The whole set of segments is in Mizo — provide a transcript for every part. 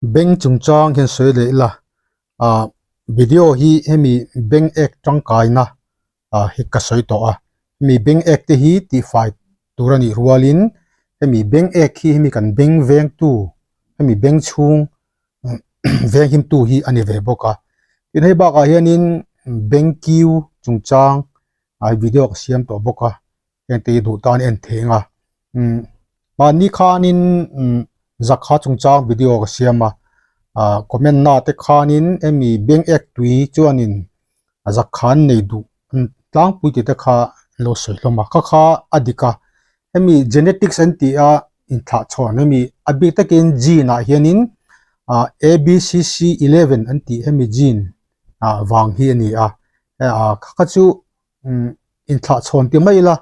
Beng chungchang hian sawi leh ila ah video hi hemi beng ek tangkaina ah hi ka sawi tawh a hemi beng ek te hi tihfai tur a nih rualin hemi beng ek hi hemi kan beng vengtu hemi beng chhung veng him tu hi a ni ve bawk a tin hei bakah hianin beng kiu chungchang ah video ka siam tawh bawk a. heng te hi duh tan en thei ang a umm mahni khanin umm zakha chungchang video ka siam a ah comment na te khanin hemi beng ek tui chuanin a zakha an nei duh tlangpui tih te kha an lo sawi hlawm a kha kha a dik a hemi genetics an tih a inthlah chhawn hemi a bik takin gene ah hianin ah ABCC11 an tih hemi gene ah vang hi a ni a ah kha kha chu umm inthlah chhawn ti mai ila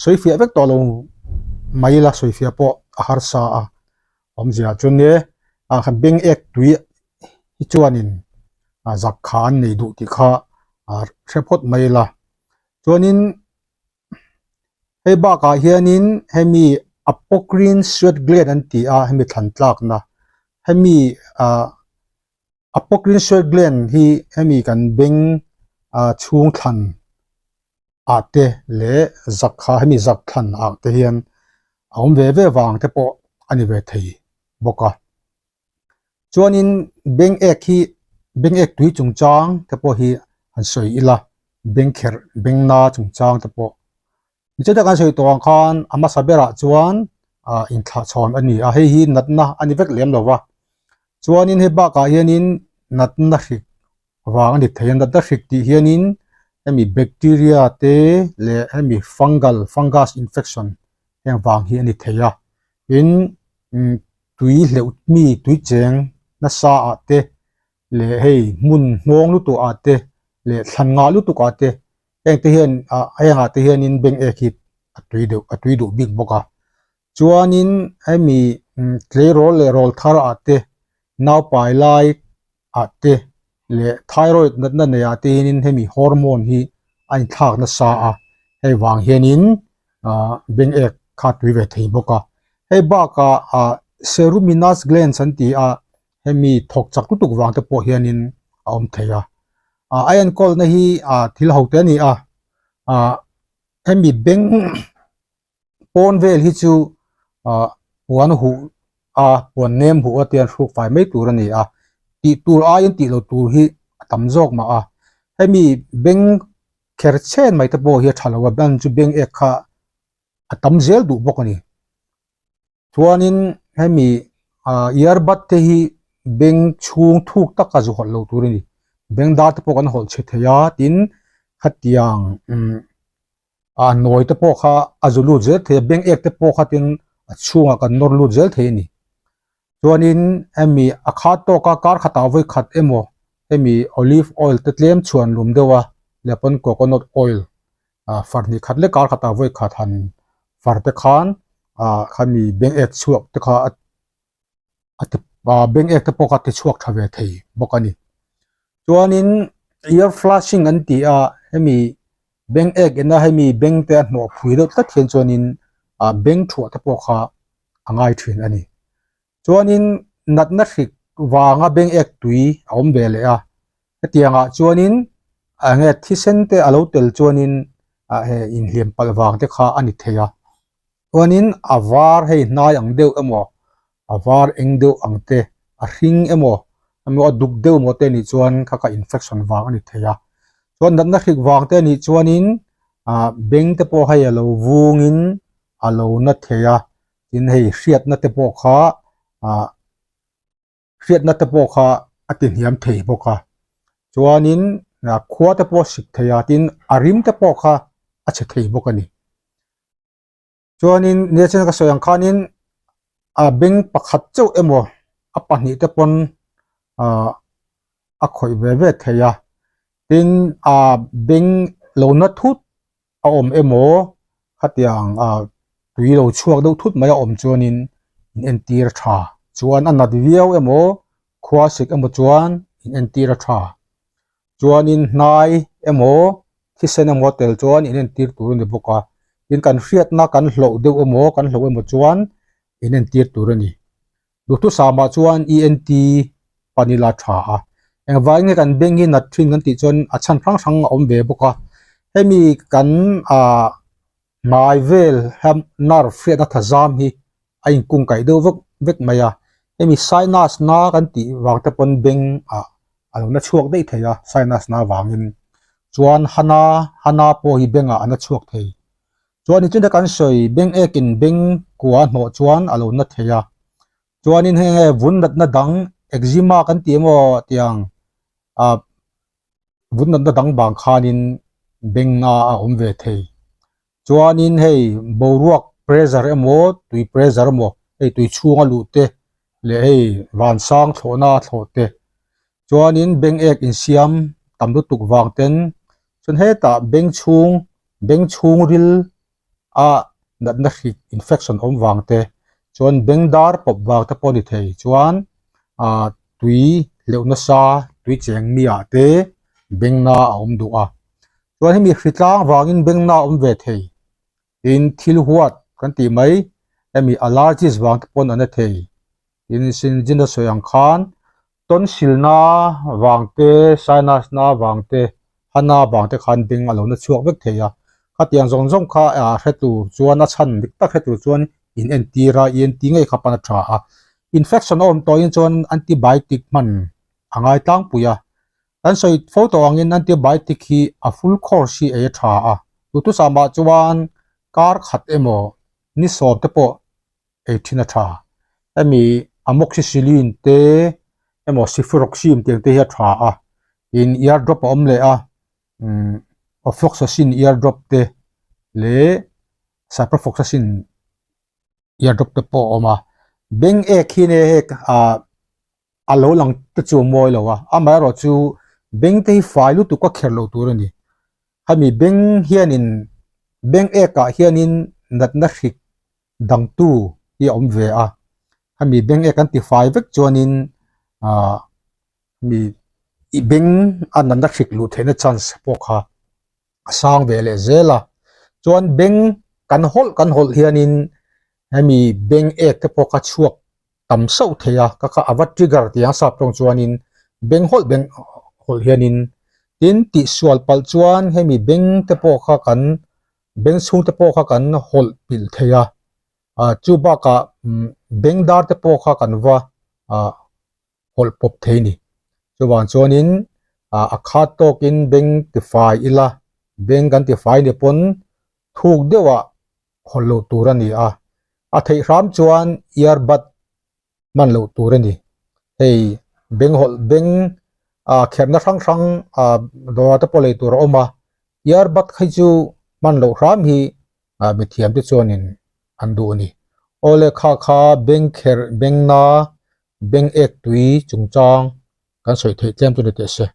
sawi fiah vek tawh lo mai ila sawi fiah pawh a harsa a awmzia chuan nge ah khan beng ek tui hi chuanin ah zak kha an nei duh tih kha ah hre phawt mai ila chuanin hei bakah hianin hemi apocrine sweat gland an ti a hemi thlan tlakna hemi ah. Apocrine sweat gland hi hemi kan beng ah chhung thlan ah te leh zak kha hemi zak thlan ah te hian a awm ve ve vang te pawh a ni ve thei bawk a. Chuanin beng ek hi beng ek tui chungchang te pawh hi han sawi ila beng kherh beng na chungchang te pawh Nichata kan sawi tawh ang khan a hmasa berah chuan ah inthlahchhawn a ni a, hei hi natna a ni vek lem lo va. Chuanin hei bakah hianin natna hrik vang a ni thei a, natna hrik tih hianin hemi bacteria te leh hemi fungal fungus infection heng vang hi a ni thei a. Tin tui hleuh mi tui cheng nasa ah te leh hei hmun hnawng lutuk ah te leh thlan ngah lutuk ah te heng te hian ah heng ah te hianin beng ek hi a tui deuh a tui duh bik bawk a chuanin hemi tleirawl leh rawl thar ah te naupai lai ah te leh thyroid natna nei ah te hianin hemi hormone hi a inthlak nasa a hei vang hianin ah beng ek kha a tui ve thei bawk a hei bakah ah ceruminous glands an ti a hemi thawk chak lutuk vang te pawh hianin a awm thei a ah a enkawl na hi ah thil ho te a ni a ah hemi beng pawn vel hi chu ah puan huh a puan nem huh a te an hruk fai mai tur a ni a tih tur aiin tih loh tur hi a tam zawk mah a hemi beng kher chhen mai te pawh hi a tha lo a ban chu beng ek kha a tam zel duh bawk a ni. Chuanin hemi ah earbud te hi beng chhung thuk taka zu hawlh lo tur a ni. Beng dar te pawh kan hawlh chhe thei a tin khatiang umm ah nawi te pawh kha a zu lut zel thei a beng ek te pawh kha tin a chhungah kan nawr lut zel thei a ni. Chuanin hemi a khat tawka kar khatah vawi khat emaw hemi olive oil te tlem chhuan lum deuh a leh pawn coconut oil ah far hnih khat leh kar khatah vawi khat han far te khan ah khami beng ek chhuak te kha a ti ah beng ek te pawh kha a ti chhuak tha ve thei bawk a ni. Chuanin ear flushing an ti a hemi beng ek ena hemi beng te a hnawh phui deuh tlat hian chuanin ah beng thuah te pawh kha a ngai thin a ni. Chuanin natna hrik vanga beng ek tui a awm ve leh a, hetiangah chuanin eng nge thisen te a lo tel chuanin ah he inhliam palh vang te kha a ni thei a. Chuanin a var hei hnai ang deuh emaw a var eng deuh ang te a hring emaw emaw a duk deuh emaw te nih chuan kha kha infection vang a ni thei a. Chuan natna hrik vang te nih chuanin ah beng te pawh hei a lo vungin a lo na thei a tin hei hriatna te pawh kha ah hriatna te pawh kha a ti hniam thei bawk a chuanin ah khua te pawh a sik thei a tin a rim te pawh kha a chhe thei bawk a ni chuanin nia chen ka sawi ang khanin a beng pakhat chauh emaw a pahnih te pawn ah a khawih ve ve thei a tin ah beng lo na thut a awm emaw khatiang ah tui lo chhuak deuh thut mai a awm chuanin in entir a tha chuan a nat viau emaw khua sik emaw chuan in entir a tha chuanin hnai emaw thisen emaw tel chuan in entir tur a ni bawk a tin kan hriatna kan hloh deuh emaw kan hloh emaw chuan in entir tur a ni. Duhthusam ah chuan ENT pan ila tha a. Engvai nge kan beng hi nat thin kan tih chuan a chhan hrang hrang a awm ve bawk a. Hemi kan ah hmai vel hian nerve hriatna tha zam hi a inkung kaih deuh vek vek mai a. Hemi sinus na kan tih vang te pawn beng ah a lo la chhuak daih thei a sinus na vangin. Chuan hana hana pawh hi bengah a la chhuak thei. Chuan nichina kan sawi beng ekin beng kua hnawh chuan a lo na thei a. Chuanin heng nge vun natna dang eczema kan tih emaw tiang ah vun natna dang vang khanin beng na a awm ve thei. Chuanin hei boruak pressure emaw tui pressure emaw hei tui chhunga luh te leh hei vansang thlawhna thlawh te chuanin beng ek insiam tam lutuk vang ten chuan hetah beng chhung beng chhung ril a natna hrik infection awm vang te chuan beng dar pawp vang te pawh a ni thei chuan ah tui hleuh nasa tui cheng mi ah te beng na a awm duh a chuan hemi hritlang vangin beng na a awm ve thei tin thil huat kan tih mai hemi allergies vang te pawn a na thei tin sinjin a sawi ang khan tonsil na vang te sinus na vang te hana vang te khan beng a lo na chhuak vek thei a khatiang zawng zawng kha ah hre tur chuan a chhan dik tak hre tur chuan in entir a ENT ngei kha pan a tha a infection a awm tawhin chuan antibiotic hman a ngai tlangpui a kan sawi fo tawh angin antibiotic hi a full course hi ei a tha a duhthusam ah chuan kar khat emaw ni sawm te pawh ei thin a tha. Hemi amoxicillin te emaw cefuroxime tiang te hi a tha a, tin ear drop a awm leh a, umm ofloxacin ear drop te leh ciprofloxacin ear drop te pawh a awm a. Beng ek hi nge hek ah a lo lang te chu a mawi lo a, amaherawh chu beng te hi fai lutuk a kher loh tur a ni. Hemi beng hianin beng ek ah hianin natna hrik dangtu hi a awm ve a hemi beng ek an ti fai vek chuanin ahh mi i beng a natna hrik luh theihna chance pawh kha a sang ve leh zel a chuan beng kan hawlh kan hawlh hianin hemi beng ek te pawh kha chhuak tam sauh thei a ka kha a va trigger tih ang sap tawng chuanin beng hawlh beng hawlh hianin tin tihsual palh chuan hemi beng te pawh kha kan Beng chhung te pawh kha kan hawlh pilh thei a, ah chu bakah umm beng dar te pawh kha kan va ah hawlh pawp thei a ni. Chuvang chuanin ah a khat tawkin beng tifai ila, beng kan tifai ni pawn thuk deuhah hawlh loh tur a ni a, a theih hram chuan earbud hman loh tur a ni. Hei beng hawlh beng ah kherhna hrang hrang ah dawr te pawh lei tur a awm a, earbud hi chu hman loh hram hi ah mithiam te chuanin an duh a ni. Aw le kha kha beng kherh beng na beng ek tui chungchang kan sawi theih tlem chu ni teh se.